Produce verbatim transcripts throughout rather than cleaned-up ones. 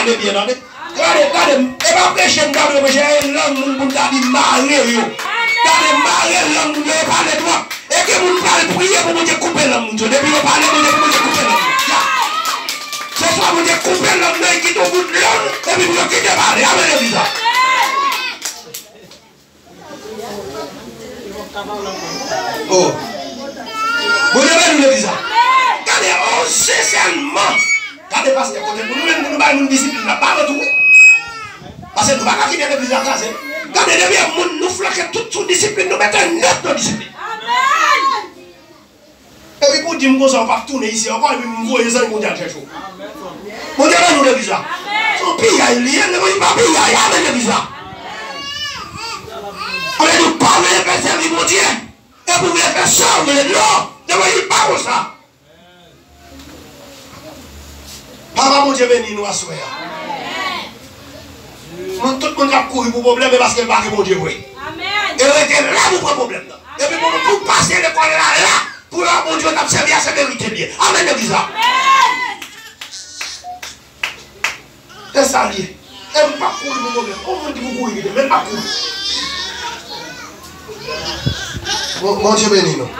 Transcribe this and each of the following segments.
Tande byen, tande. Gade, gade, e pa preche m ta dwe preche, e lang moun pou m ta di mare yo. Gade, mare lang moun yo, yo pale twòp. E gen moun pral priye pou Bondye koupe lang moun yo. Depi yo pale, Bondye pou Bondye koupe lang yo. Ya. Se swa Bondye koupe lang nan, e kite yon bout lang, epi pou yo kite pale. Amèn, legliz la. Oh. Bondye beni nou legliz la. Gade, on sensèman. Gade pastè kote pou nou menm pou nou bay moun disiplin la pa ret tou. Paske nou pa ka kite legliz la kraze. Gade depi moun nou flanke tout sou disiplin, nou mete nèt nan disiplin. Epi pou di m konsa, ou p ap tounen isi ankò, epi m voye zanmi Bondye al chèche w. Bondye beni nou legliz la. Se yon piyay li ye, levanjil pa piyay, amèn legliz la. Ou vle di ou pa vle fè sèvi Bondye, epi ou vle fè sa ou vle, non, levanjil pa konsa. Papa Bondye beni nou aswè a. Moun, tout moun k ap kouri pou pwoblèm, e paske l pa gen Bondye vre. E rete la pou pran pwoblèm nan. Epi pou, pou pase lekòl la, la, pou yo Bondye w t ap sèvi a, se verite l ye. Amèn, legliz la. Se sa l ye. E m p ap kouri pou pwoblèm. On moun ki pou kouri kite, men m p ap kouri. Bon, Bondye beni nou.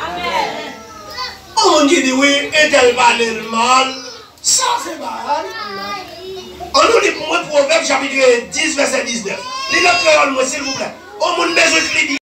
On moun ki di, wi, entèl pale l mal. Sa se bagay. Ann nou li pou mwen Pwovèb chapit dis, vèsè diznèf. Li nan kreyòl mwen, silvouplè. On moun bezwen li di